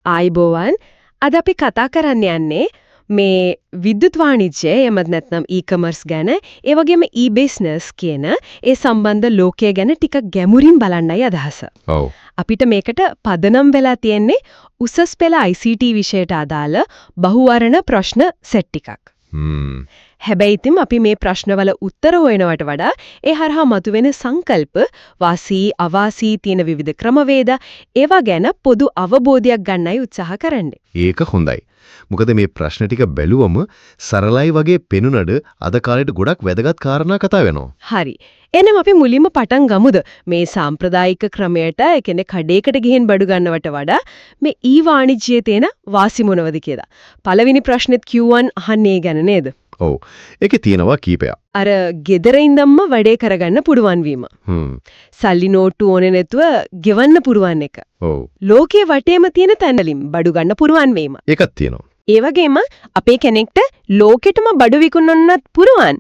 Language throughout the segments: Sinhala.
ආයිබෝවන්, අද අපි කතා කරන්න යන්නේ මේ විද්‍යුත් වාණිජ්‍ය, එහෙමත් නැත්නම් e-commerce ගැන, ඒ වගේම e-business කියන ඒ සම්බන්ධ ලෝකය ගැන ටිකක් ගැඹුරින් බලන්නයි අදහස. අපිට මේකට පදනම් වෙලා තියෙන්නේ උසස් පෙළ ICT විෂයට අදාළ බහුවර්ණ ප්‍රශ්න සෙට් ටිකක්. හැබැයි ඉතින් අපි මේ ප්‍රශ්නවල උත්තර හොයනවට වඩා ඒ හරහා මතුවෙන සංකල්ප, වාසි, අවාසි තියෙන විවිධ ක්‍රමවේද ඒවා ගැන පොදු අවබෝධයක් ගන්නයි උත්සාහ කරන්නේ. ඒක හොඳයි. මොකද මේ ප්‍රශ්න ටික බැලුවම සරලයි වගේ පෙනුනඩ අද කාලේට ගොඩක් වැදගත් කාරණා කතා වෙනවා. හරි. එහෙනම් අපි මුලින්ම පටන් ගමුද මේ සාම්ප්‍රදායික ක්‍රමයට, ඒ කියන්නේ කඩේකට ගිහින් බඩු ගන්නවට වඩා මේ ඊ වාණිජ්‍යයේ තියෙන වාසි මොනවද කියලා. පළවෙනි ප්‍රශ්නෙත් Q1 අහන්නේ ඒ ගැන නේද? ඔව්. ඒකේ තියෙනවා කීපයක්. අර ගෙදර ඉඳන්ම වැඩේ කරගන්න පුළුවන් වීම. සල්ලි නෝට්ටු ඕනේ නැතුව ගෙවන්න පුළුවන් එක. ලෝකයේ වටේම තියෙන තැන්වලින් බඩු ගන්න පුළුවන් වීම. ඒකත් තියෙනවා. ඒ වගේම අපේ කෙනෙක්ට ලෝකෙටම බඩු විකුණන්නත් පුළුවන්.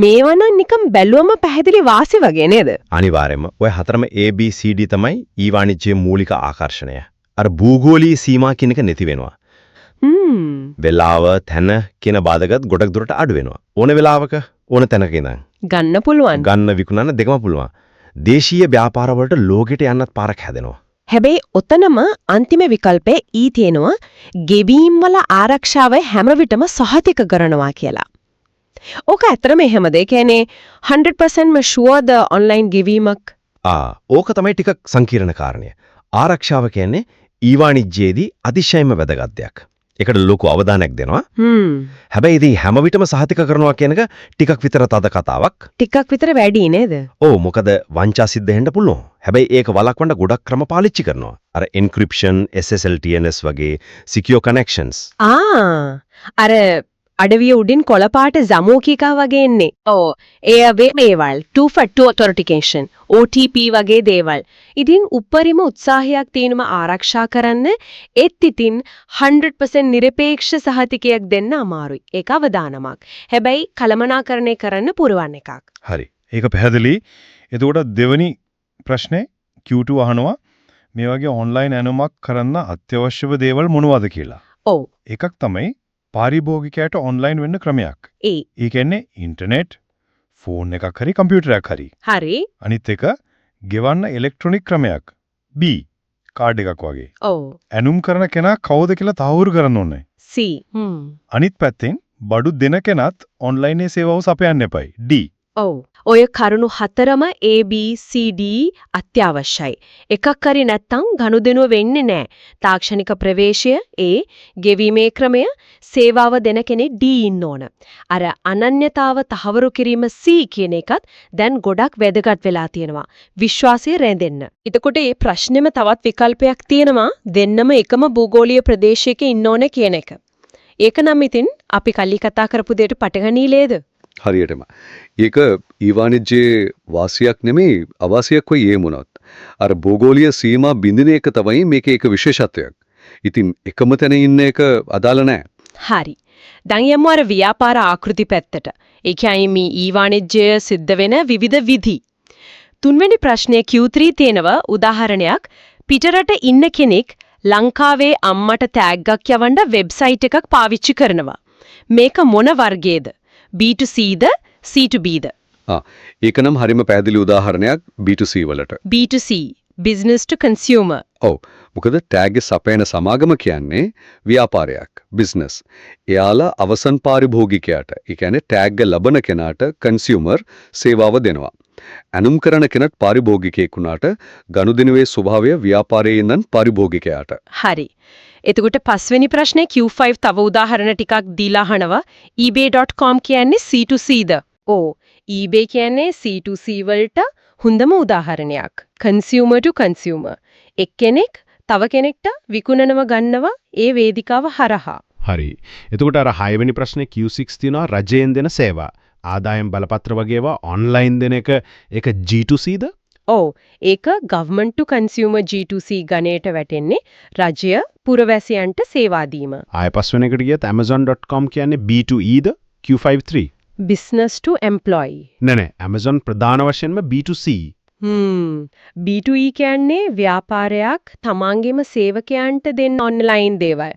මේවා නම් නිකන් බැලුවම පැහැදිලි වාසි වගේ නේද? අනිවාර්යයෙන්ම ඔය හතරම A B C D තමයි ඊ වාණිජ්‍යයේ මූලික ආකර්ෂණය. අර භූගෝලීය සීමා කියන එක නැති වෙනවා. වෙලාව, තැන කියන බාධකත් ගොඩක් දුරට අඩු වෙනවා. ඕන වෙලාවක ඕන තැනක ඉඳන් ගන්න පුළුවන්. ගන්න විකුණන්න දෙකම පුළුවන්. දේශීය ව්‍යාපාර වලට ලෝකෙට යන්නත් පාරක් හැදෙනවා. හැබැයි ඔතනම අන්තිම විකල්පය ඊ තියෙනවා, ගෙවීම් වල ආරක්ෂාව හැම විටම සහතික කරනවා කියලා. ඕක ඇත්තටම එහෙමද? ඒ කියන්නේ 100%ම ෂුවර්ද ඔන්ලයින් ගෙවීමක්? ආ, ඕක තමයි ටිකක් සංකීර්ණ කාරණය. ආරක්ෂාව කියන්නේ ඊ වාණිජ්‍යයේදී අතිශයින්ම වැදගත් දෙයක්. ඒකට ලොකු අවධානයක් දෙනවා. හැබැයි ඉතින් හැම විටම සහතික කරනවා කියන එක ටිකක් විතර තද කතාවක්. ටිකක් විතර වැඩි නේද? ඔව්, මොකද වංචා සිද්ධ වෙන්න පුළුවන්. හැබැයි ඒක වළක්වන්න ගොඩක් ක්‍රම පාවිච්චි කරනවා. අර encryption, SSL TLS වගේ secure connections. ආ, අර අඩවිය උඩින් කොළ පාට ජමෝකිකා වගේ එන්නේ. ඔව්, ඒ දේවල්, two factor authentication, OTP වගේ දේවල්. ඉතින් උපරිම උත්සාහයක් තියෙනවා ආරක්ෂා කරන්න. ඒත් ඉතින් 100% නිරපේක්ෂ සහතිකයක් දෙන්න අමාරුයි. ඒක අවදානමක්. හැබැයි කළමනාකරණය කරන්න පුරවන් එකක්. හරි. ඒක පැහැදිලි. එතකොට දෙවනි ප්‍රශ්නේ Q2 අහනවා මේ වගේ ඔන්ලයින් ඇනුමක් කරන්න අත්‍යවශ්‍යව දේවල් මොනවද කියලා. එකක් තමයි පාරිභෝගිකයාට ඔන්ලයින් වෙන්න ක්‍රමයක්. ඒ ඒ කියන්නේ ඉන්ටර්නෙට්, ෆෝන් එකක් හරි කම්පියුටරයක් හරි. අනිත් එක ගෙවන්න ඉලෙක්ට්‍රොනික ක්‍රමයක්. B card එකක් වගේ. ඇනුම් කරන කෙනා කවුද කියලා තහවුරු කරන්න ඕනේ. C. අනිත් පැත්තෙන් බඩු දෙන කෙනත් ඔන්ලයින් සේවාව සපයන්න එපයි. D. ඔව්. ඔය කරුණු හතරම A B C D අත්‍යවශ්‍යයි. එකක් හරි නැත්තම් ගනුදෙනුව වෙන්නේ නැහැ. තාක්ෂණික ප්‍රවේශය A, ගෙවීමේ ක්‍රමය, සේවාව දෙන කෙනෙක් D ඉන්න ඕන. අර අනන්‍යතාව තහවුරු කිරීම C කියන එකත් දැන් ගොඩක් වැදගත් වෙලා තියෙනවා. විශ්වාසය රැඳෙන්න. එතකොට මේ ප්‍රශ්නෙම තවත් විකල්පයක් තියෙනවා, දෙන්නම එකම භූගෝලීය ප්‍රදේශයක ඉන්න ඕන කියන එක. ඒක නම් ඉතින් අපි කලින් කතා කරපු දෙයට පටහැනි නේද? හරියටම. ඒක ඊ වාණිජ්‍යයේ වාසියක් නෙමෙයි, අවාසියක් වෙයි ඒ වුණත්. අර භූගෝලීය සීමා බිඳින එක තමයි මේකේ එක විශේෂත්වයක්. ඉතින් එකම තැන ඉන්න එක අදාළ නෑ. හරි. දැන් යමු අර ව්‍යාපාර ආකෘති පැත්තට. ඒ කියන්නේ මේ ඊ වාණිජ්‍යය සිද්ධ වෙන විවිධ විදි. තුන්වෙනි ප්‍රශ්නය Q3 තියෙනවා උදාහරණයක්, පිටරට ඉන්න කෙනෙක් ලංකාවේ අම්මට තෑග්ගක් යවන්න වෙබ්සයිට් එකක් පාවිච්චි කරනවා. මේක මොන වර්ගයේද? B2C ද C2B ද? ආ, ඒක නම් හරිම පැහැදිලි උදාහරණයක් B2C වලට. B2C, business to consumer. ඔව්. මොකද ටැග් සපයන සමාගම කියන්නේ ව්‍යාපාරයක්, බිස්නස්. එයාලා අවසන් පාරිභෝගිකයාට, ඒ කියන්නේ ටැග් ලබන කෙනාට, කන්සියුමර්, සේවාව දෙනවා. ඇනුම් කරන කෙනත් පාරිභෝගිකයෙක් වුණාට ගනුදෙනුවේ ස්වභාවය ව්‍යාපාරයේ ඉඳන් පාරිභෝගිකයාට. හරි. එතකොට පස්වෙනි ප්‍රශ්නේ Q5 තව උදාහරණ ටිකක් දීලා අහනවා, ebay.com කියන්නේ C2C ද? ඔව්. eBay කියන්නේ C2C වලට හොඳම උදාහරණයක්. Consumer to consumer. එක්කෙනෙක් තව කෙනෙක්ට විකුණනව ගන්නවා ඒ වේදිකාව හරහා. හරි. එතකොට අර හයවෙනි ප්‍රශ්නේ Q6 තියෙනවා රජයෙන් දෙන සේවා. ආදායම් බලපත්‍ර වගේ ඒවා ඔන්ලයින් දෙන එක, ඒක G2C ද? ඔව්. ඒක government to consumer, G2C ගණයට වැටෙන්නේ, රජය පුරවැසියන්ට සේවා දීම. ආය පස්වෙනි එකට ගියත් Amazon.com කියන්නේ B2E the? Q53. Business to employee. නෑ නෑ, Amazon ප්‍රධාන වශයෙන්ම B2C. B2E කියන්නේ ව්‍යාපාරයක් තමන්ගේම සේවකයන්ට දෙන්න ඔන්ලයින් දේවල්.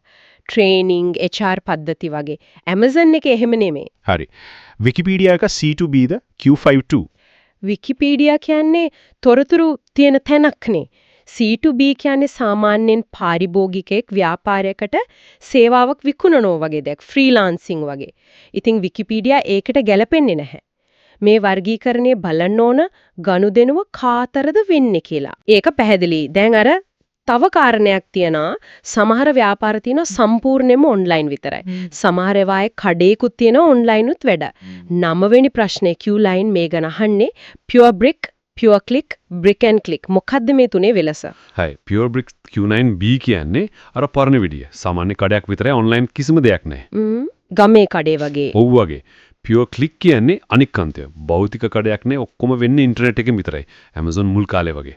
ට්‍රේනින්ග්, HR පද්ධති වගේ. Amazon එකේ එහෙම නෙමෙයි. හරි. Wikipedia එක C2B ද Q52? Wikipedia කියන්නේ තොරතුරු තියෙන තැනක් නේ. C2B කියන්නේ සාමාන්‍යයෙන් පාරිභෝගිකයෙක් ව්‍යාපාරයකට සේවාවක් විකුණනවා වගේ දෙයක්, ෆ්‍රීලාන්සිං වගේ. ඉතින් විකිපීඩියා ඒකට ගැලපෙන්නේ නැහැ. මේ වර්ගීකරණය බලන්න ඕන ගනුදෙනුව කාතරද වෙන්නේ කියලා. ඒක පැහැදිලි. දැන් අර තව කාරණයක් තියෙනවා. සමහර ව්‍යාපාර තියෙනවා සම්පූර්ණයෙන්ම ඔන්ලයින් විතරයි. සමහර ඒවායේ කඩේකුත් තියෙනවා ඔන්ලයින් උත් වැඩ. නවවෙනි ප්‍රශ්නේ Q9 මේ ගැන අහන්නේ pure brick, pure click, brick and click. මොකද්ද මේ තුනේ වෙනස? හයි, pure brick Q9B කියන්නේ අර පරණ විදිය. සාමාන්‍ය කඩයක් විතරයි, ඔන්ලයින් කිසිම දෙයක් නැහැ. ගමේ කඩේ වගේ. ඔව් වගේ. Pure click කියන්නේ අනික් අන්තය. භෞතික කඩයක් නෑ, ඔක්කොම වෙන්නේ ඉන්ටර්නෙට් එකෙන් විතරයි. Amazon මුල් කාලේ වගේ.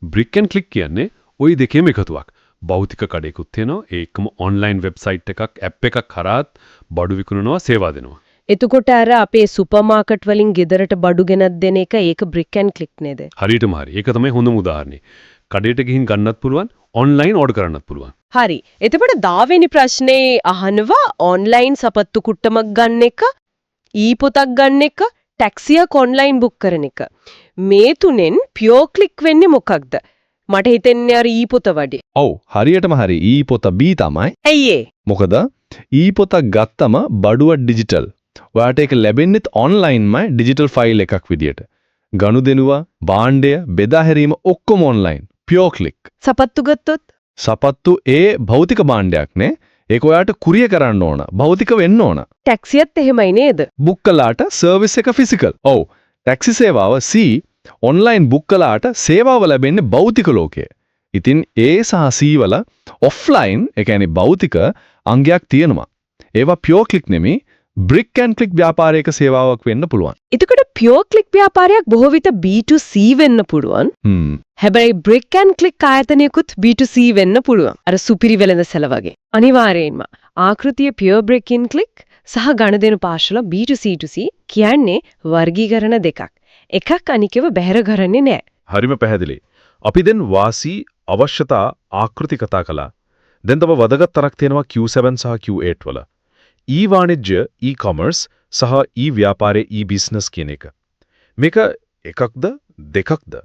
Brick and click කියන්නේ ඔය දෙකේම එකතුවක්. භෞතික කඩේකුත් තියෙනවා, ඒකම ඔන්ලයින් වෙබ්සයිට් එකක්, ඇප් එකක් කරාත් බඩු විකුණනවා, සේවා දෙනවා. එතකොට අර අපේ සුපර් මාකට් වලින් ගෙදරට බඩු ගෙනත් දෙන එක, ඒක brick and click නේද? හරියටම හරි. ඒක තමයි හොඳම උදාහරණය. කඩේට ගිහින් ගන්නත් පුළුවන්, ඔන්ලයින් ඕඩර් කරන්නත් පුළුවන්. හරි. එතකොට 10 වෙනි ප්‍රශ්නේ අහනවා ඔන්ලයින් සපත්තු කුට්ටමක් ගන්න එක, ඊ පොතක් ගන්න එක, ටැක්සියක් ඔන්ලයින් බුක් කරන එක. මේ තුනෙන් පියෝර් ක්ලික් වෙන්නේ මොකක්ද? මට හිතෙන්නේ අර ඊ පොත වගේ. ඔව්, හරියටම හරි. ඊ පොත B තමයි. ඇයි ඒ? මොකද ඊ පොතක් ගත්තම බඩුව ඩිජිටල්. ඔයාට ඒක ලැබෙන්නෙත් ඔන්ලයින්මයි, ඩිජිටල් ෆයිල් එකක් විදියට. ගනුදෙනුව, භාණ්ඩය බෙදා හැරීම ඔක්කොම ඔන්ලයින්. Pure click. සපත්තු ගත්තොත්? සපත්තු ඒ භෞතික භාණ්ඩයක් නේ. ඒක ඔයාට කුරියර් කරන්න ඕන. භෞතික වෙන්න ඕන. ටැක්සියත් එහෙමයි නේද? බුක් කළාට සර්විස් එක ෆිසිකල්. ඔව්. ටැක්සි සේවාව C online book කළාට සේවාව ලැබෙන්නේ භෞතික ලෝකයේ. ඉතින් A සහ C වල ඔෆ්ලයින්, ඒ කියන්නේ භෞතික අංගයක් තියෙනවා. ඒවා පියෝර් ක්ලික් නෙමෙයි, බ්‍රික් ඇන්ඩ් ක්ලික් ව්‍යාපාරයක සේවාවක් වෙන්න පුළුවන්. එතකොට පියෝර් ක්ලික් ව්‍යාපාරයක් බොහෝ විට B2C වෙන්න පුළුවන්. හැබැයි බ්‍රික් ඇන්ඩ් ක්ලික් ආයතනයකුත් B2C වෙන්න පුළුවන්. අර සුපිරි වෙළඳසැල වගේ. අනිවාර්යයෙන්ම ආකෘතිය පියෝර් බ්‍රික් ඇන්ඩ් ක්ලික් සහ ගනුදෙනු පාර්ශ්ව B2C2C කියන්නේ වර්ගීකරණ දෙකක්. එකක් අනිකව බැහැර කරන්නේ නෑ. හරිම පැහැදිලි. අපි දැන් වාසි, අවශ්‍යතා, ආකෘති කතා කළා. දැන් තව වැදගත් තැනක් තියෙනවා Q7 සහ Q8 වල. ඊ-වාණිජ්‍ය e-commerce සහ ඊ-ව්‍යාපාරයේ e-business කියන එක. මේක එකක්ද දෙකක්ද?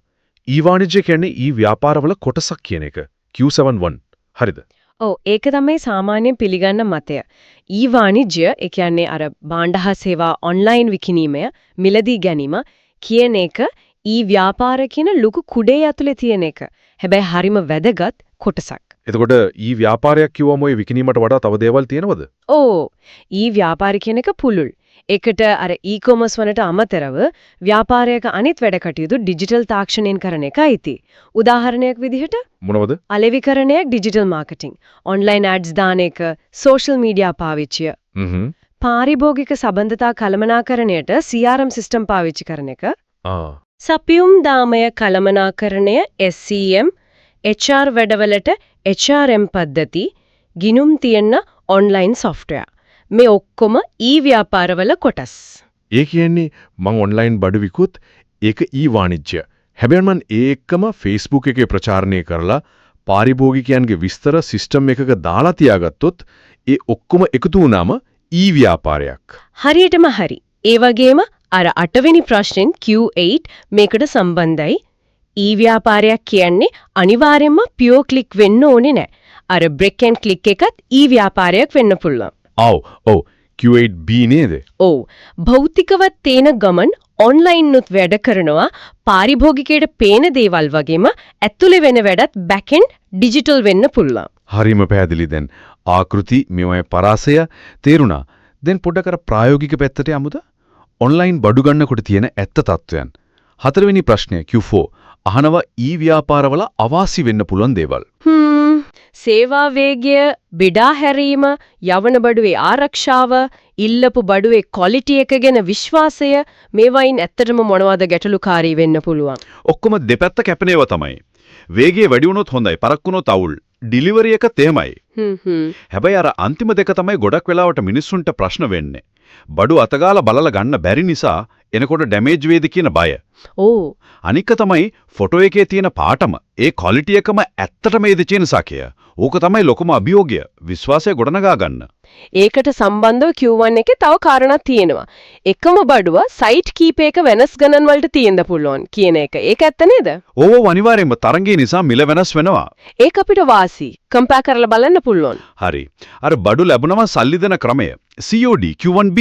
ඊ-වාණිජ්‍ය කියන්නේ ඊ-ව්‍යාපාරවල කොටසක් කියන එක. Q71. හරිද? ඔව්, ඒක තමයි සාමාන්‍යයෙන් පිළිගන්න මතය. ඊ වාණිජ්‍ය, ඒ කියන්නේ අර භාණ්ඩ හා සේවා ඔන්ලයින් විකිණීමය, මිලදී ගැනීම කියන එක ඊ ව්‍යාපාර කියන ලොකු කුඩේ ඇතුලේ තියෙන එක. හැබැයි හරිම වැදගත් කොටසක්. එතකොට ඊ ව්‍යාපාරයක් කිව්වම ඔය විකිණීමට වඩා තව දේවල් තියෙනවද? ඔව්. ඊ ව්‍යාපාර කියන එක පුළුල්. ඒකට අර ඊ-කොමර්ස් වලට අමතරව ව්‍යාපාරයක අනිත් වැඩ කටයුතු ඩිජිටල් තාක්ෂණයෙන් කරන එක අයිති. උදාහරණයක් විදිහට මොනවද? අලෙවිකරණය, ඩිජිටල් මාකටිං, ඔන්ලයින් ඇඩ්ස් දාන එක, සෝෂල් මීඩියා පාවිච්චිය, පාරිභෝගික සබඳතා කළමනාකරණයට CRM system පාවිච්චි කරන එක, සපයුම් දාමය කළමනාකරණය SCM, HR වැඩවලට HRM පද්ධති, ගිනුම් තියන්න ඔන්ලයින් සොෆ්ට්වෙයාර්. මේ ඔක්කොම ඊ ව්‍යාපාරවල කොටස්. ඒ කියන්නේ මං ඔන්ලයින් බඩු විකුත් ඒක ඊ වාණිජ්‍ය. හැබැයි මං ඒ එක්කම Facebook එකේ ප්‍රචාරණය කරලා පාරිභෝගිකයන්ගේ විස්තර සිස්ටම් එකක දාලා තියාගත්තොත් ඒ ඔක්කොම එකතු වුණාම ඊ ව්‍යාපාරයක්. හරියටම හරි. ඒ වගේම අර අටවෙනි ප්‍රශ්නෙන් Q8 මේකට සම්බන්ධයි. ඊ ව්‍යාපාරයක් කියන්නේ අනිවාර්යයෙන්ම පියෝර් ක්ලික් වෙන්න ඕනේ නෑ. අර බ්‍රික් ඇන්ඩ් ක්ලික් එකත් ඊ ව්‍යාපාරයක් වෙන්න පුළුවන්. ඔව් ඔව් Q8B නේද? ඔව්. භෞතිකව තේන ගමන් ඔන්ලයින් උත් වැඩ කරනවා. පාරිභෝගිකයට පේන දේවල් වගේම ඇතුලේ වෙන වැඩත් බෑක් එන්ඩ් ඩිජිටල් වෙන්න පුළුවන්. හරිම පැහැදිලි දැන්. ආකෘති, මේවායේ පරාසය තේරුණා. දැන් පොඩ්ඩක් අර ප්‍රායෝගික පැත්තට යමුද? ඔන්ලයින් බඩු ගන්නකොට තියෙන ඇත්ත තත්ත්වයන්. හතරවෙනි ප්‍රශ්නය Q4 අහනවා ඊ ව්‍යාපාරවල අවාසි වෙන්න පුළුවන් දේවල්. සේවා වේගය, බෙදා හැරීම, යවන බඩුවේ ආරක්ෂාව, ඉල්ලපු බඩුවේ ක්වොලිටි එක ගැන විශ්වාසය, මේවයින් ඇත්තටම මොනවද ගැටලුකාරී වෙන්න පුළුවන්? ඔක්කොම දෙපැත්ත කැපෙන ඒවා තමයි. වේගය වැඩි වුණොත් හොඳයි, පරක්කු වුණොත් අවුල්. ඩිලිවරි එකත් එහෙමයි. හ්ම් හ්ම්. හැබැයි අර අන්තිම දෙක තමයි ගොඩක් වෙලාවට මිනිස්සුන්ට ප්‍රශ්න වෙන්නේ. බඩු අතගාලා බලලා ගන්න බැරි නිසා එනකොට ඩැමේජ් වේද කියන බය. ඔව්. අනික තමයි ෆොටෝ එකේ තියෙන පාටම ඒ ක්වොලිටි එකම ඇත්තටම ඒද කියන සාකය. ඕක තමයි ලොකුම අභියෝගය. විශ්වාසය ගොඩනගා ගන්න. ඒකට සම්බන්ධව Q1 එකේ තව කාරණා තියෙනවා. එකම බඩුව සයිට් කීපයක වෙනස් ගණන් වලට තියෙන්න පුළුවන් කියන එක. ඒක ඇත්ත නේද? ඔව් අනිවාර්යයෙන්ම තරංගය නිසා මිල වෙනස් වෙනවා. ඒක අපිට වාසි. කම්පෙයාර් කරලා බලන්න පුළුවන්. හරි. අර බඩු ලැබුණම සල්ලි දෙන ක්‍රමය COD Q1B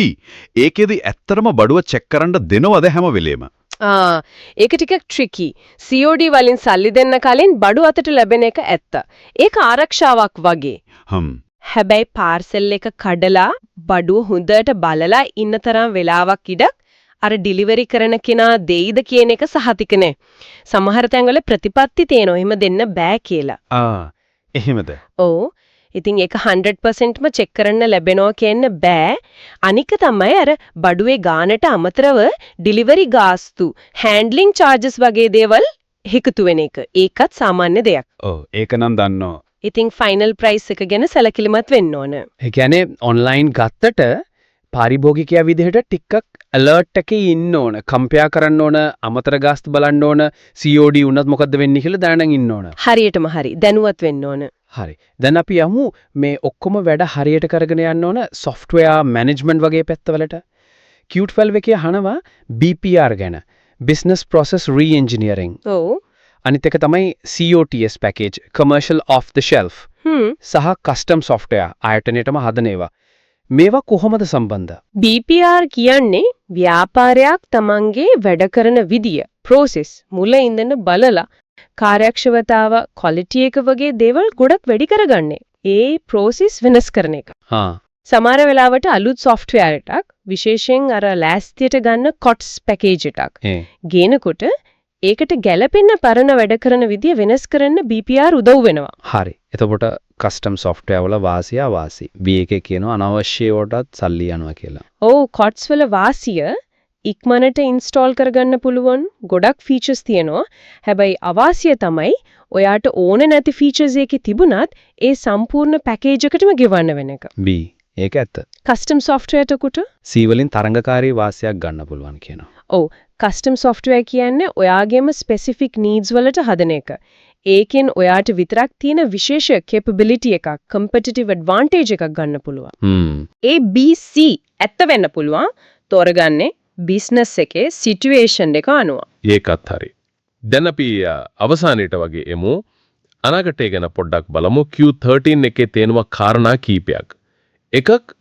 ඒකෙදි ඇත්තටම බඩුව චෙක් කරන්න දෙනවද හැම වෙලේම? ආ ඒක ටිකක් ට්‍රිකි. COD වලින් සල්ලි දෙන්න කලින් බඩු අතට ලැබෙන එක ඇත්ත. ඒක ආරක්ෂාවක් වගේ. හැබැයි පාර්සල් එක කඩලා බඩුව හොඳට බලලා ඉන්න තරම් වෙලාවක් ඉඩක් අර ඩිලිවරි කරන කෙනා දෙයිද කියන එක සහතික නෑ. සමහර තැන්වල ප්‍රතිපත්ති තියෙනවා එහෙම දෙන්න බෑ කියලා. ආ එහෙමද? ඔව්. ඉතින් ඒක 100%ම චෙක් කරන්න ලැබෙනවා කියන්න බෑ. අනික තමයි අර බඩුවේ ගානට අමතරව ඩිලිවරි ගාස්තු, හැන්ඩ්ලිං චාර්ජස් වගේ දේවල් එකතු වෙන එක. ඒකත් සාමාන්‍ය දෙයක්. ඔව් ඒක නම් දන්නවා. ඉතින් ෆයිනල් ප්‍රයිස් එක ගැන සැලකිලිමත් වෙන්න ඕන. ඒ කියන්නේ ඔන්ලයින් ගත්තට පාරිභෝගිකයා විදිහට ටිකක් ඇලර්ට් එකේ ඉන්න ඕන. කම්පෙයාර් කරන්න ඕන, අමතර ගාස්තු බලන්න ඕන, COD වුණත් මොකද්ද වෙන්නේ කියලා දැනගෙන ඉන්න ඕන. හරියටම හරි. දැනුවත් වෙන්න ඕන. හරි. දැන් අපි යමු මේ ඔක්කොම වැඩ හරියට කරගෙන යන්න ඕන සොෆ්ට්වෙයාර් මැනේජ්මන්ට් වගේ පැත්තවලට. Q12 එකේ අහනවා BPR ගැන. Business Process Re-engineering. ඔව්. අනිත් එක තමයි COTS package, Commercial Off the Shelf. සහ කස්ටම් සොෆ්ට්වෙයාර් ආයතනයටම හදන ඒවා. මේවා කොහොමද සම්බන්ධ? BPR කියන්නේ ව්‍යාපාරයක් තමන්ගේ වැඩ කරන විදිය, ප්‍රොසෙස් මුල ඉඳන් බලලා කාර්යක්ෂමතාව, ක්වොලිටි එක වගේ දේවල් ගොඩක් වැඩි කරගන්නේ. ඒ ප්‍රොසෙස් වෙනස් කරන එක. සමහර වෙලාවට අලුත් සොෆ්ට්වෙයාර් එකක්, විශේෂයෙන් අර ලෑස්තියට ගන්න COTS package එකක් ගේනකොට ඒකට ගැලපෙන්න පරණ වැඩ කරන විදිය වෙනස් කරන්න BPR උදව් වෙනවා. හරි. එතකොට කස්ටම් සොෆ්ට්වෙයාර් වල වාසිය අවාසි. B එකේ කියනවා අනවශ්‍ය ඒවටත් සල්ලි යනවා කියලා. ඔව්, COTS වල වාසිය ඉක්මනට ඉන්ස්ටෝල් කරගන්න පුළුවන්, ගොඩක් ෆීචර්ස් තියෙනවා. හැබැයි අවාසිය තමයි ඔයාට ඕන නැති ෆීචර්ස් එකේ තිබුණත් ඒ සම්පූර්ණ පැකේජ් එකටම ගෙවන්න වෙන එක. B ඒක ඇත්ත. කස්ටම් සොෆ්ට්වෙයාර් එතකොට C වලින් තරඟකාරී වාසියක් ගන්න පුළුවන් කියනවා. ඔව්, කස්ටම් සොෆ්ට්වෙයාර් කියන්නේ ඔයාගේම ස්පෙසිෆික් නීඩ්ස් වලට හදන එක. ඒකෙන් ඔයාට විතරක් තියෙන විශේෂ කේපබිලිටි එකක්, කම්පිටිටිව් ඇඩ්වාන්ටේජ් එකක් ගන්න පුළුවන්. A B C ඇත්ත වෙන්න පුළුවන්. තෝරගන්නේ බිස්නස් එකේ සිටුේෂන් එක අනුව. ඒකත් හරි. දැන් අපි අවසානයේට වගේ එමු. අනාගතය ගැන පොඩ්ඩක් බලමු. Q13 එකේ තියෙනවා කාරණා කීපයක්. එකක්,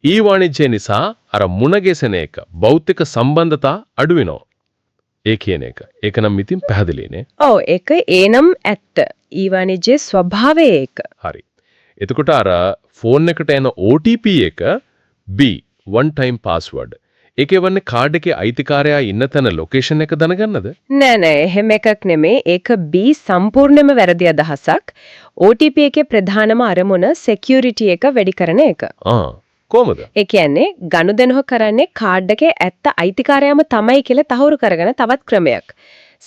ඊ වාණිජ්‍ය නිසා අර මුණ ගැසෙන එක, භෞතික සම්බන්ධතා අඩු වෙනවා. ඒ කියන එක. ඒක නම් ඉතින් පැහැදිලි නේ. ඔව්, ඒක ඒනම් ඇත්ත. ඊ වාණිජ්‍යයේ ස්වභාවය ඒක. හරි. එතකොට අර ෆෝන් එකට එන OTP එක B one time password. ඒකේ වන්නේ කාඩ් එකේ අයිතිකාරයා ඉන්න තැන ලොකේෂන් එක දැනගන්නද? නෑ නෑ, එහෙම එකක් නෙමෙයි. ඒක B සම්පූර්ණයෙන්ම වැරදි අදහසක්. OTP එකේ ප්‍රධානම අරමුණ සිකියුරිටි එක වැඩි කරන එක. ආ, කොහමද? ඒ කියන්නේ ගනුදෙනුව කරන්නේ කාඩ් එකේ ඇත්ත අයිතිකාරයාම තමයි කියලා තහවුරු කරගෙන තවත් ක්‍රමයක්.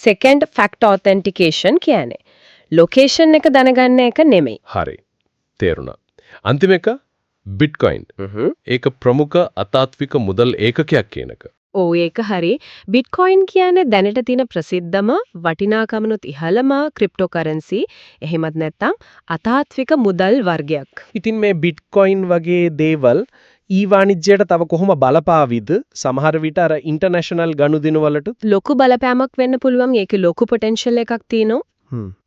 සෙකන්ඩ් ෆැක්ටර් ඔතෙන්ටිකේෂන් කියන්නේ. ලොකේෂන් එක දැනගන්න එක නෙමෙයි. හරි. තේරුණා. අන්තිම එක බිට්කොයින්. ඒක ප්‍රමුඛ අතාත්වික මුදල් ඒකකයක් කියන එක. ඔව්, ඒක හරි. බිට්කොයින් කියන්නේ දැනට තියෙන ප්‍රසිද්ධම, වටිනාකමනුත් ඉහළම ක්‍රිප්ටෝකරන්සි, එහෙමත් නැත්නම් අතාත්වික මුදල් වර්ගයක්. ඉතින් මේ බිට්කොයින් වගේ දේවල් ඊ වාණිජ්‍යයට තව කොහොම බලපාවිද? සමහර විට අර ඉන්ටර්නැෂනල් ගනුදෙනු වලට ලොකු බලපෑමක් වෙන්න පුළුවන්. ඒකේ ලොකු පොටෙන්ෂල් එකක් තියෙනවා.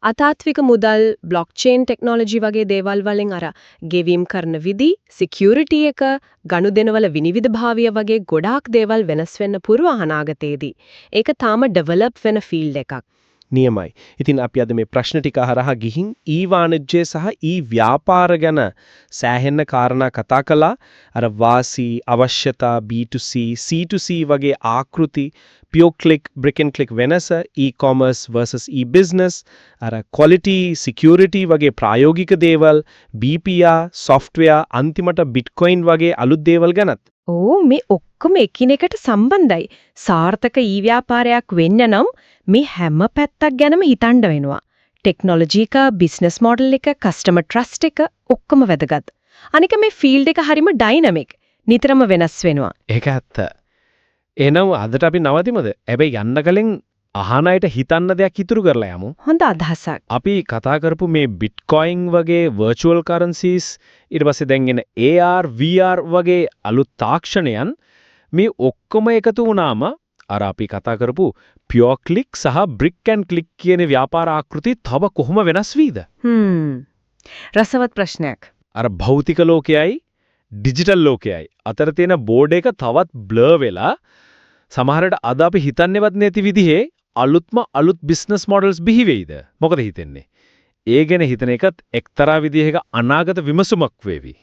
අතාත්වික මුදල්, බ්ලොක්චේන් ටෙක්නොලොජි වගේ දේවල් වලින් අර ගෙවීම් කරන විදි, සිකියුරිටි එක, ගනුදෙනුවල විනිවිදභාවය වගේ ගොඩාක් දේවල් වෙනස් වෙන්න පුළුවන් අනාගතයේදී. ඒක තාම ඩෙවලොප් වෙන ෆීල්ඩ් එකක්. නියමයි. ඉතින් අපි අද මේ ප්‍රශ්න ටික හරහා ගිහින් ඊ වාණිජ්‍ය සහ ඊ ව්‍යාපාර ගැන සෑහෙන්න කාරණා කතා කළා. අර වාසි, අවශ්‍යතා, B2C, C2C වගේ ආකෘති, pure click, brick and click වෙනස, e-commerce versus e-business, අර quality, security වගේ ප්‍රායෝගික දේවල්, BPR, software, අන්තිමට bitcoin වගේ අලුත් දේවල් ගැනත්. ඔව්, මේ ඔක්කොම එකිනෙකට සම්බන්ධයි. සාර්ථක ඊ ව්‍යාපාරයක් වෙන්න නම් මේ හැම පැත්තක් ගැනම හිතන්න වෙනවා. ටෙක්නොලොජි එක, බිස්නස් මොඩල් එක, කස්ටමර් ට්‍රස්ට් එක ඔක්කොම වැදගත්. අනික මේ ෆීල්ඩ් එක හරිම ඩයිනමික්. නිතරම වෙනස් වෙනවා. ඒක ඇත්ත. එහෙනම් අදට අපි නවතිමුද? හැබැයි යන්න කලින් අහන අයට හිතන්න දෙයක් ඉතුරු කරලා යමු. හොඳ අදහසක්. අපි කතා කරපු මේ බිට්කොයින් වගේ වර්චුවල් කරන්සිස්, ඊට පස්සේ දැන් එන AR VR වගේ අලුත් තාක්ෂණයන්, මේ ඔක්කොම එකතු වුණාම අර අපි කතා කරපු පියෝර් ක්ලික් සහ බ්‍රික් ඇන්ඩ් ක්ලික් කියන ව්‍යාපාර ආකෘති තව කොහොම වෙනස් වීද? රසවත් ප්‍රශ්නයක්. අර භෞතික ලෝකයයි ඩිජිටල් ලෝකයයි අතර තියෙන බෝඩර් එක තවත් බ්ලර් වෙලා සමහරට අද අපි හිතන්නේවත් නැති විදිහේ අලුත්ම අලුත් බිස්නස් මොඩල්ස් බිහි වෙයිද? මොකද හිතෙන්නේ? ඒ ගැන හිතන එකත් එක්තරා විදිහක අනාගත විමසුමක් වේවි.